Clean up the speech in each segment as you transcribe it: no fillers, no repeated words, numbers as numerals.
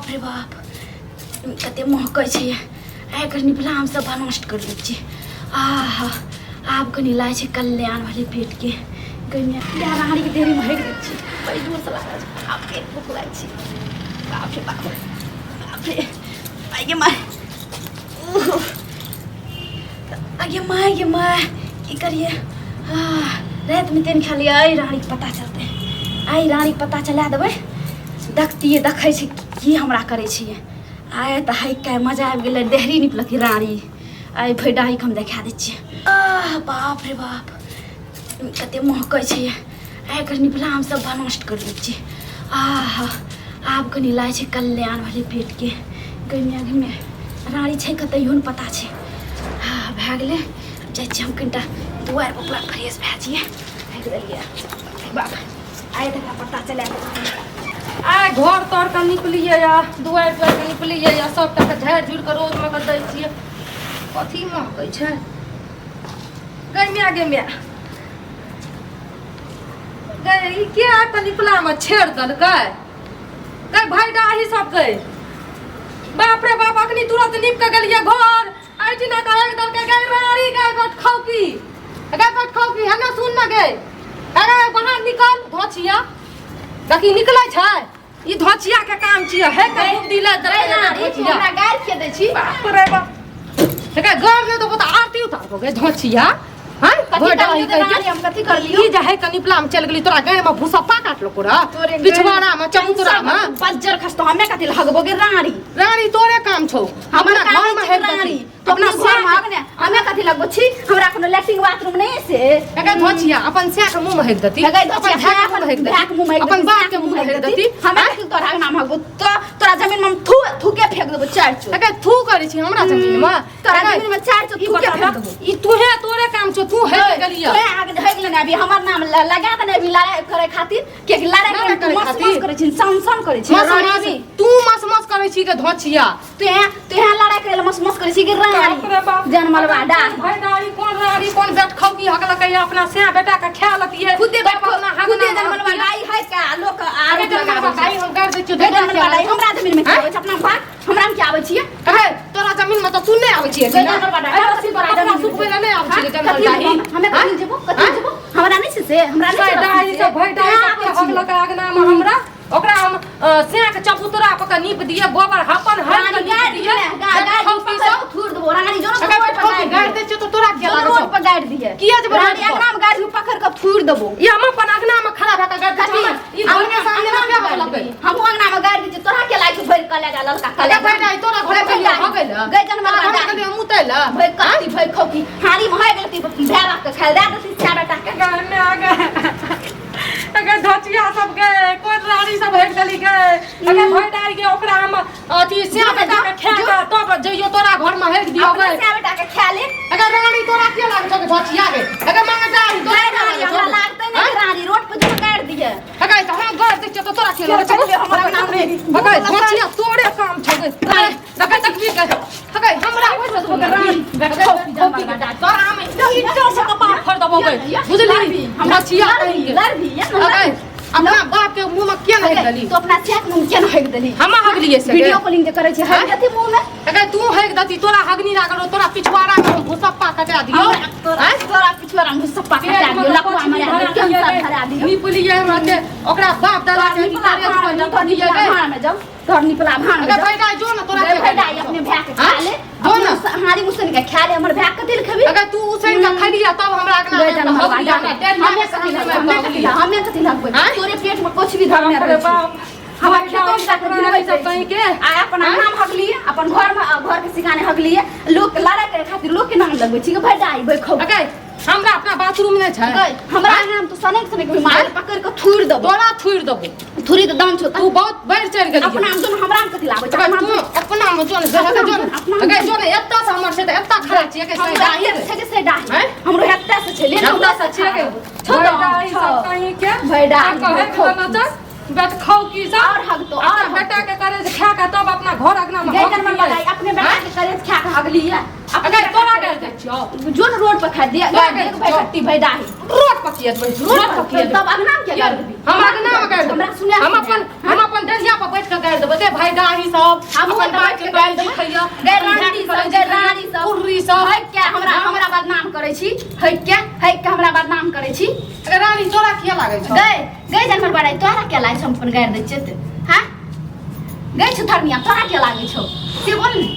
बाप रे बाप, कते महकै छै। आइ एकर निपला हमसभ नष्ट कर दै छियै। आहा, आब कनि लागै छै कल्याण भेलै पेटके। गैया रानीके देरीमे हगि दै छियै, बड़ी जोरसँ लागल छै। आब पेट भूख लागै छै। बाप रे बाप, बाप रे, आइ गे माय, आगे माय, गे माय, की करिए? रातिमे तेन खा लियै। आइ रानीके पता चलतै, आइ रानीके पता चला देबै। देखतियै, देखै छै की हमरा करै छियै। आइ तऽ हाइक मजा आबि गेलै। देहरी निपलकै रानी। आइ भैडाहीके हम देखा दै छियै। आह, बाप रे बाप, कते महकै छै। आइ एकर निपला हमसभ नष्ट कर दै छियै। आह, आब कनि लागै छै कल्याण भेलै पेटके। गैमिया गैमिया, रानी छै कतऽ इहो ने पता छै। हँ, भए गेलै। आब जाइ छियै हम कनिटा दुआरि पर, पूरा फ्रेश भए जइयै। भागि देलियै बाप, आइ तक पता चला देबै। आइ घर तर के निपलियै या दुआरि पर के निपलियै या सबटा के झाड़ि झुड़ि के रोजमे के दै छियै। कथी महकै छै? गै माय, गे माय गै, ई के आबि कऽ निपलामे छेड़ देलकै? गै भाई डाही सब गै, बाप रे बाप, अखनी तुरंत नीप के गेलियै घर, एहिठिना के हगि देलकै। गै रानी, गै बट खौकी, गै बट खौकी, हने सुन न गै, अरे बाहर निकल धोचिया। देखी निकलै छै, ई धोचिया के काम छियै। हे के डूब दिले धोचिया। हमरा गारि के दै छी? बाप रे बाप, हे गार नहि देबो तऽ आरती उतारबो गै धोचिया। हैं कथी करलियौ ते रानी, हम कथी करलियौ? ई जे है कनि निपला में चल गेली, तोरा गाय में भूसप्पा काटलो कोरा पिछवाड़ा में, चबूतरा में? बज्जर खसतो, हमे कथी लगबो गे रानी? रानी, तोरे काम छौ। हमर अपना काम घर में छै हेब रानी, तो अपना घर में हग ने, हमे कथी लगबो छी? हमरा कोनो लैट्रिन बाथरूम नहीं से। अगर धोचिया अपन स्या के मुंह में हेक दती, लगै धोचिया, अपन भाय के मुंह में हेक भाय के मुंह में दती, अपन बाप के मुंह में हेक दती। हमे कथी तोरा नाम हगबो? तो तोरा जमीन में हम थू थूके फेंक देबो चार चो। अगर थू करै छी हमरा जमीन में? तोरा जमीन में चार चो ई थूके बता फेंक देबो। ई तूहे, तोरे काम छौ, तू हेक गेलिया। तोहे आगे हेक लेने अभी हमर नाम लगा देने अभी लड़ाई करे खातिर, कियाकि लड़ाई लड़ाई करे करे मस खातिर। मस करे छी, सन सन करे छी। मस रानी मस भी। तू मस मस करै छी के धोचिया? तू यहाँ लड़ाई करे मस मस करे छी कि रानी जनमलवा डा? भाई दाड़ी कोन रानी, कोन बेट खौकी हकलकै, अपना स्या बेटा के खाय लतियै। खुदे तब अपना हगना खुदे जनमलवा डाई है का लोक अरे आरोप जनमलवा लगाबै छै। दाई, हम गारि दै छियौ। गै जनमलवा डाई, हमरा जमीन में की हैं? आबै छै? अपना भाग, हमरा में की आबै छियै? अरे तोरा जमीन में तऽ तू नहि आबै छियै। गै जनमलवा डाई, अरे तोरा कपड़ा जमीन में सुखबै लए नहि आबै छियै जनमल कथी दाई? हमे कथी जेबो, कथी जेबो? हमरा नहि छै से, हमरा नहि भाई छै दाई से। सब, भाई दाई कहाँ सब आबै के छियै? हगलक अगना में हमरा, ओकरा हम स्या के चबूतरा पर के नीप दिए, गोबर हपन हर के रानी नीप गाड़ि दिए। दिए, गाड़ि खौकी पकड़ सब के थूर देबो रानी, जो अगर रोड पर खौकी गाड़ि गाड़ि दिए। दै छियौ तऽ तोरा किया जो लागै रोड छौ? पर गाड़ि दिए। किया जेबै रानी रोड पर? अंगना में गाड़ि दिए, पकड़ के थूर देबो। ई हम अपन अंगना में खड़ा भए के गाड़ि दै छियै। ई घर के सामने में क्या होलकै? हमहूँ अंगना में गाड़ि दै छियै, तोरा के लागै छौ भरि कलेजा ललका अरे कलेजा? भाई दाई, तोरा घर के लिए हो गेल? गै जनमल तोरा घर डाई। के लिए मुतै ल भरि कत्ती भरि खौकी हारी में होइ गेल ती भाय बाप के खाइ दए देती चार बेटा के। गए में आ गए। अगर धचिया सब गए, कोई रानी सब हेट गली गए, अगर भई डाल गए, ओकरा हम अथी स्या बेटा के खा के तब जइयो तोरा घर में हेट दियो अपने गए। चार बेटा के खा ले। अगर रानी, तोरा किया लागै छौ के धचिया गे? अगर मांगे दाई, तोरा गै किया रानी, लागै हमरा छौ? लागतै नहि रानी, रोड पर जो गाड़ि दिए। अगर तऽ हम गाड़ि दै छियौ तऽ तोरा किया लागै छौ? हमरा नाम नहि। अगर धचिया, तोरे काम छौ गे। देखै तकबी के अगर हमरा ओइ से तोरा रानी तोरा हम ईंटो से कपार फोड़ देबो गे, बुझली? धचिया कहिके लड़बी या ना? अगर अपना बाप के मुंह में किया नहीं देली? तो अपना चेक मुंह केना हगि देली? हम हगलिए से वीडियो कॉलिंग जे करै छै, हगि देती मुंह में। अगर तू हगि देती, तोरा हगनी लागल रहो, तोरा पिछवाड़ा में हम भूसप्पा कटा दियो। हमरा तोरा तोरा पिछुआरा मुंह सप्पा कटा दियो, लकवा मरा दियो, कैंसर धरा दियो। निपलिए हमरा के ओकरा बाप दादा तोरा के निपला भाड़ में जाओ, तोरा निपला भाड़ में जाओ, तोहर निपला भाड़ में अगर जाओ। भाई जो ना, तोरा गै के भाई दाई, अपने भाय के खा ले। जो ना। अपने हारी मुसन के खा ले, हमर भाय के कथी ले खेबी? अगर तू उसैन के खैलिया तब हमरा अगना गै में जनमल हगली, बाजा। हमरा डेढ़िया हमे के कथी सामने लगबै, में हमे हगली। कथी हमे कथी लगबै? आँय? तोरे पेट में कुछ भी धरने बाप रे रहै छै। बाप। हमर खेतो में जाके गिनबै सब कहीं के। आ अपन नाम हगलिए, अपन घर में घर के सिखाने हगलिए। लोग के लड़ाई करे खातिर लोग के नाम लगबै छी कि भाई दाई भाई खौ। अगर हमरा अपना बाथरूम नहि छै। गै, हमरा नाम तो सनेक सनेक भी मारे पकड़ के थूर देबो। तोरा थुरि देबो। थूरी तऽ दम छौ। तू बहुत बढ़ि चढ़ि गेली। अपना में जोन, हमरा में कथी लाबै छै? अगर अपना तू में अपना में जो ने, अगर जो ने, अपना में अगर जो ने एत्ता से हमर छै तऽ एत्ता खड़ा छियै के हमरो सही हेते छै जे से डाही। हैं? हमरो हेते से छै ले। एत्ता से छियै के छौ तऽ भाई छौ। सब कहीं के भाई डाही, आ कहै देखो। के नचर बेट खाउ की सब और हगतो, और अपना बेटा के करे से खा के तब अपना घर अगना में गै हग जनमल दियै। बदाई, अपने बेटा के करेज खा के हगली है। अगर तोरा गारि दै छियौ। जो न रोड पर खा दिया तोरा गाड़ि गारि दिया, भाई छियौ। खट्टी भाई डाही। रोड पर किया देबै? रोड पर किया देबै? तब अगना में किया गाड़ि देबी? हम अगना में गारि देबै। हमरा सुना हम अपन हम अपन डंडिया पर बैठ के गारि देबै। देबै गे भाई दाही सब। हमहूँ अपन तऽ बाप बैठ के के गारि गारि देबै। दिखैया। गै रानी सब, गै रानी सब। कुर्री सब। है क्या हमरा हमरा बदनाम करै छी? है क्या, है क्या हमरा बदनाम करै छी? अरे रानी, तोरा किया लागै छौ? गै गै जानवर बड़ाई, तोरा क्या लागै छौ? हम अपन गारि दै छियै तऽ हाँ गै छौ धर्मिया, तोरा क्या लागै छौ से बोल ने।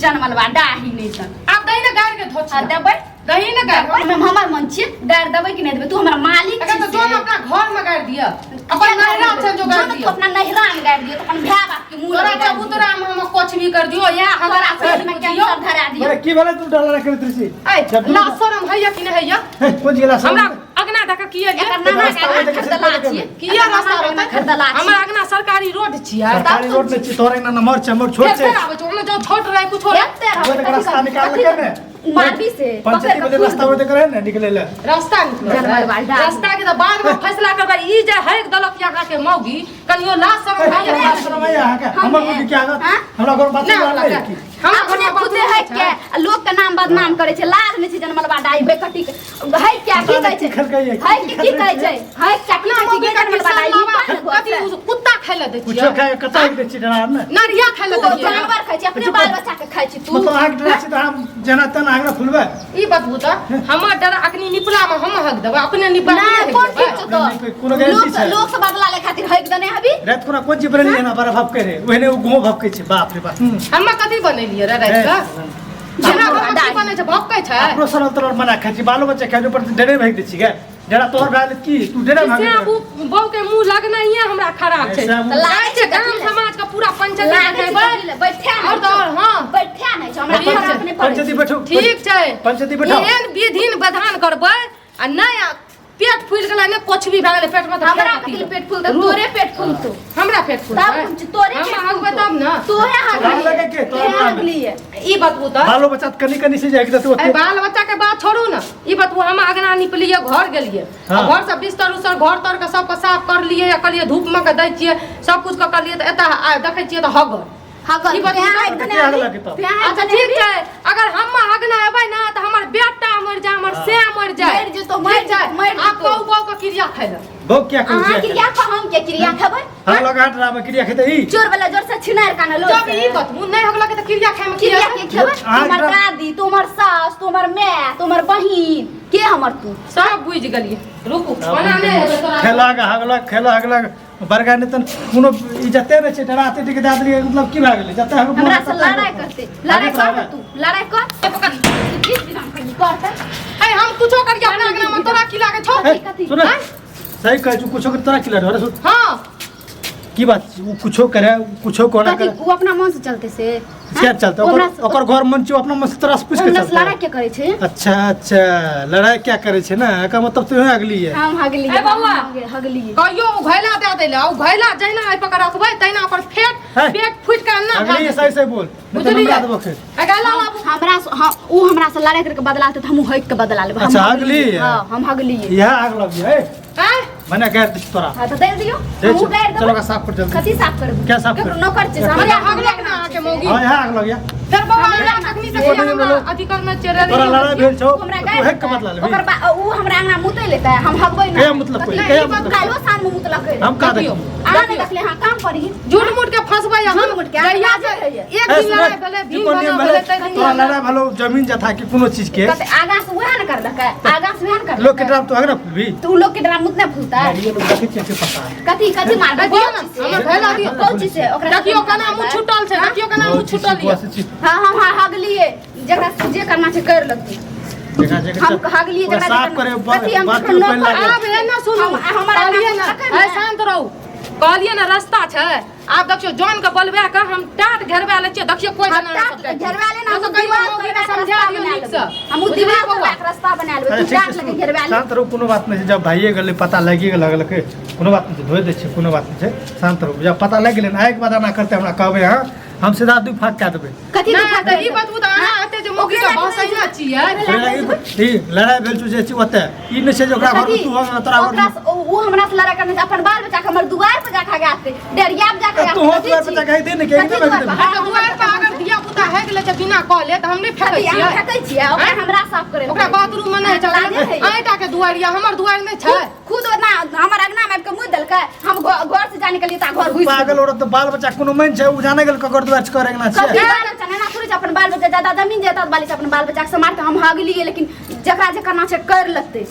जनमलवा डाही नहि सन। आब दही ने गारि के धोछि। आ देबै। दही ने गारि। हम हमर मन छियै, गारि देबै कि नहि देबै? तू हमरा मालिक अगर छी तो से। जो न अपना घर में गारि दिया, अपन नैहरा छै जो गारि जो न तू दिया। अपना नैहरा में गारि दियो, तो अपन भाय बाप के मुँह तोरा लग गारि दियो। चबूतरा में हम कुछ भी कर दियो या तोरा हमरा पेट में कैंसर धरा दियो। अरे की भेलै, तू डर रखने ऋषि? ऐ ला शरम हैया कि नहि हैया? हे, कोन गेला? हमरा अगना दऽ कऽ किया एकर गेल? नाना रास्ता के होइत छै, खरदला छियै। किया एकर रास्ता नाना के रहतै? खरदला छियै। हमर अगना सरकारी रोड छियै। सरकारी रोड नहि छी तोहर, अंगना नमहर छै, हमर छोट फेर छै। फेर आबै छौ, ओमे जो छोट रहै कुछो रहै। एते रहबै, ओहि तऽ कथी रास्ता करबै? निकाललकै कथी ने। करबै? मारबी से पंचायती पकड़ि बजे कऽ रास्ता होइत करे ने निकले ले। रास्ता निकलल जानवर है। बाल डाल। रास्ता के तऽ बाद में फैसला करबै। ई जे हैक देलक यहाँ के मौगी, कनियो लाज शरम हे, हैया? शरम है अहाँके? हमर मुर्गी क्या आगत? हाँ? हमरा घर बात नहि नहीं होलक। की हमरा अपने घरमे खुदे बाथरूम है छै। के आ लोक के नाम बदनाम करे छै। लाज नहि छै जनमलवा डाई बेकटी के। है क्या, की पता कहै नहि छै? की खेलकै ये, है की के की कहै छै? है क्या, की अपना कहै छै? मौगी गे के जनमलवा डाई लावा, निकाल ने कथी घर से। उ कुत्ता खाय लए दै कुछो छियै? खाए कतऽ दै छी डरा ने। नरिया खाय लए तू दै छियै? जानवर खाइ छै, अपने बाल बच्चा के खाइ छै तू। मतलब अहाँके डरा छी तऽ हम जेना तेना अहाँके फुलबै। ई बतबू तऽ, हमर डर अखनी निपला में हम हक देबै, अपने निपला नहि, नहि कोन हक ठीक देबै? छौ तो? नहि, कोनो गारंटी लोक छै? लोक से बदला ले खातिर हक देने हबी। राति कोना कोन चीज बनेलियै ना बड़ा भपकै रे, ओहने ओ गुहो भपकै छै, बाप रे बाप। हमे कथी बनेलियै रे राति कऽ? हमरा घरमे की बनै छै, भपकै छै? अपनो सरल तरल बना खाइ छी, बालो बच्चा खाइ छै, ऊपर से डेरे भागि दै छी गे। डेरा तोहर भए गेल की तू डेरे भागि? से उ बहू के मुंह लगनाइए हमरा खराब छै। ऐसा मुँह- लागै छै छै गाम कथी लए? समाज के पूरा पंचायत लागै छै देबै। कथी लए? बैठे नहि और तऽ और, छौ। हाँ। बैठे नहि छौ, हमरा ठीक छै। फरक नहि पड़ै पंचायती छै। बैठू। ठीक छै। पंचायती बैठाओ। एहन विधिन विधान करबै आ नहि आ पेट फूलि गेलै ने, कुछ भी भए गेलै पेट में तऽ हमरा फेर कथी लए कथी? पेट फूलतै? रुक। तोरे पेट फूलतौ। हमरा पेट फूलतै? तब कुछ तोरे हम पेट हगबै फूलतौ। तब ने। तोहे हम लगे के, हगलिए, तोरे तोहे हगलिए। हगलिए। ई बतबू तऽ, बालो बच्चा तऽ कनि कनि से जाइके देतै एहि ओते। बाल बच्चा के बात छोड़ू ने, ई बतबू, हम अगना निपलिए, घर गेलिए। हाँ। आ घर से बिस्तर उस्तर घर तर के सबके साफ कर लिए, कहलिए धूप में के दै छियै, सब कुछ के करलिए तऽ एतऽ देखै छियै तऽ हगल। हगल। ई बतबू तें तऽ हगि देने कते हबी? हगलक तब? तें हगि अच्छा देने ठीक हबी? छै, अगर हम अगना एबै ना तऽ हमर बेटा मरि जाय, हमर से मरि जाय। मरि जेतौ, मरि ठीक छै? जेतौ, मरि आ जेतौ। कौ बौ के क्रिया खाइ लए। बौ क्या कहै अहाँ छै? क्रिया खा, हम के क्रिया खेबै? हम लग हाथ रामे क्रिया खेतै ई। चोर वाला जोर से छिनार काना लोर जब से। ई बतबू नहि हगलक तऽ क्रिया खाइ में क्रिया किया के खेबै? अहाँ तुम्हार एकरा- दादी, तुम्हार सास, तुम्हार my, तुम्हार बहिन के हमर तू? सब बुझि गेलियै। रुकू, ओना नहि हेबै तोरा। खेलक हगलक, खेलक हगलक, बड़का नहि तऽ कोनो इज्जते नहि छै। डरा टेटी के दए देलियै, मतलब की भए गेलै? जते हगबो हमरा से तते लड़ाई हगबो। करते? लड़ाई कर हगैत ने तू, लड़ाई कर। ए, पकड़। बीच विधान करनी करते। ऐ हम कुछो करियै अपना अंगना में, तोरा की लागै छौ? हे, कथी? सुन, सही कहै छु, कुछो के तोरा की लड़? अरे सुन। हाँ। की बात छै? ओ कुछो करे, कुछो कोना कथी करे। उ अपना मन से चलते से? क्या चलते? ओ ओकर हमरा से- ओकर घर मन छै, अपना मन से तोरा से पूछ के हमरा से चलते? लड़ाई के करे छै? अच्छा अच्छा, लड़ाई क्या करे छै ना, एकर मतलब तू अगली है। हम हगलिए। ए बौआ। हगलिए। कहियो ओ घैला दए दै लए, ओ घैला जहिना एहि पकड़ रखबै तहिना ओकर फेट हे। पेट फूटि कऽ अन्ना भए अगली जेतै। सही सही बोल, नहीं तो बुझलियै? नमरा देबो फेर। ए घैला लाबू। हमरा से- हाँ, उ हमरा से लड़ाई करके बदला लेतै तऽ हमहूँ हगि के बदला लेबै। हम अच्छा, हगलिए। हगलिए। हाँ, हम हगलिए। इएह आग लग गया। ए आँय? मने गैर दिस तोरा। हाँ तऽ दे दियौ। दे हमहूँ छौ। गारि चलो देबै। ओकरा साफ कर जल्दी। कथी साफ करबै? क्या साफ केकरो कर? नौकर छै से? हमरा हमरा हगलक ना अहाँके मौगी। हाँ, इएह आग लग गया। फेर बौआ हमरा तखनी से कोनो किया नहि हमरा बोलो। अथी करने छियै? तोरा लड़ाई भेल छौ, हमरा तू गारि हेक के बदला लेबही। ओकर उ हमरा अंगना मुतै लेतै, हम हगबै ना। कहिया मुतलक कोई? कथी? कहिया ई बात मुतलक? काल्हिओ साँझमे मुतलकै। हम का देखियौ। देखियौ? अहाँ नहि देखलियै, अहाँ काम पर ही। झूठ मूठ के फंसबै अहाँ। झूठ मूठ के, अहाँ जहिया लाजे से होइए। एक ए, दिन सुन, लड़ाई भेलै, ई भीम कोन नियम बना भेलै? भेलै, तै दिन तोरा लड़ाई भेलौ जमीन जथा के कोनो चीज के। कते आगाँ से उएह ने करलकै, आगाँ से उएह ने करलकै। लोक के डराम तो अगना फुलबी। तऽ उ लोक के डराम मुतने फुलतै? मारिए लोग देखै छियै के पता है। कथी कथी मारबै? दियौ ने, हमर घैला दियौ। कोन चीज से ओकरा? देखियौ केना मुँह छुटल छै, देखियौ केना मुँह छुटल यऽ। हाँ, हम हाँ हगलिए, जेकरा जे करना छै कर लगतै। जेकरा जेकरा हम हगलिए, ओकरा जेकरा साफ करे कथी हम बाथरूम कखनो पानि लागल। आब एना सुनू, हमरा कहलियै ने, नाम ऐ शान्त रहू, कहलियै ने रास्ता छै। आब देखियौ जौन के बोलबा के हम टाट घेरबा लै छियै, देखियौ कोई हम जना टाट सब जाइ छै। घेरबा ले ना, हम हम तऽ कहियो दीवार मौगी के तोड़बा के समझा रास्ता दियौ बना नीक लेबै। से। हम बुझलियै दीवार बौआ? तोड़बा के रास्ता बना लेबै, अच्छा, तू ठीक टाट छै, लगे सुन, घेरबा ले। शान्त रहू, कोनो बात नहि छै। जब भाइये गेलै, पता लागि गेल लगलकै, कोनो बात नहि छै, धोइ दै छियै, कोनो बात नहि छै, शान्त रहू। जब पता लागि गेलै ने, आइके बाद एना करतै, हमरा कहबै अहाँ, हम सीधा दू फाँक कए देबै। कथी नहि दुखा तऽ ई बतबू तऽ अहाँ एते जे मौगी के बहसैना छियै। ई लड़ाई भेल छौ जे छै ओतऽ, ई नहि छै जे ओकरा घरमे तू हो तोरा ओकरा घरमे। से- ओ हमरा से लड़ाई करने छै, अपन बाल बच्चा के हमर दुआर पर जाके हगाते, डेरिया पर जाके हगाते। तू हो दुआर पर जाके दे ने, के कथी एकदम दुआर पर? हाँ, तऽ दुआर पर अगर धिया पुता हेक लै छै बिना कहले तऽ हम नहि फेकै कथी अहाँ छियै। फेकै छियै ओकरा? आँय? हमरा साफ करे ओकरा बाथरूम मे नहि लाजे छै? होइए। आँटा के दुआरि यऽ, हमर दुआरि नहि छै? खुद ओना हमर अंगना में आबि के मुँह देलकै। हम घर से जाने के लिए ता घर घुसि पागल औरत, तऽ बाल बच्चा कोनो मन छै? ओ जाने गेल ककर दुआरि छै, करे अंगना कथी छै। बाल बच्चा एना थोड़े छै। अपन बाल बच्चा ज्यादा जमीन जायदाद वाली छै, अपन बाल बच्चा के समार के हम हगलियै, लेकिन जकरा जे करना छै कर लेतै।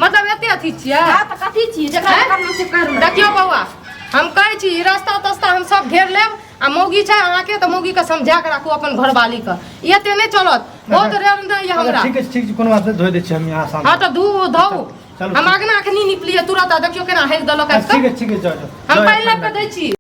मतलब एते अथी छियै? हाँ, तऽ कथी छियै? जकरा जे हैं? करना छै कर लेतै। देखियौ बौआ, हम कहै छी ई रास्ता तस्ता हम सब घेर लेब आ मौगी छै अहाँके तऽ मौगी के समझा के राखू अपन घरवाली के। ई एते नहि चलत, बहुत रेर नहि यऽ हमरा। ठीक छै, ठीक छै, कोनो बात नहि, धोइ दै छियै हम यहाँ शाम। हाँ तऽ धू धौ। चलू। हम अगना अखनी निपलियै तुरंत आ देखियौ केना हेक देलक आबि ठीक कऽ। है, ठीक है, जाओ जाओ। हम जाओ, पानि लाबि कऽ दै छी।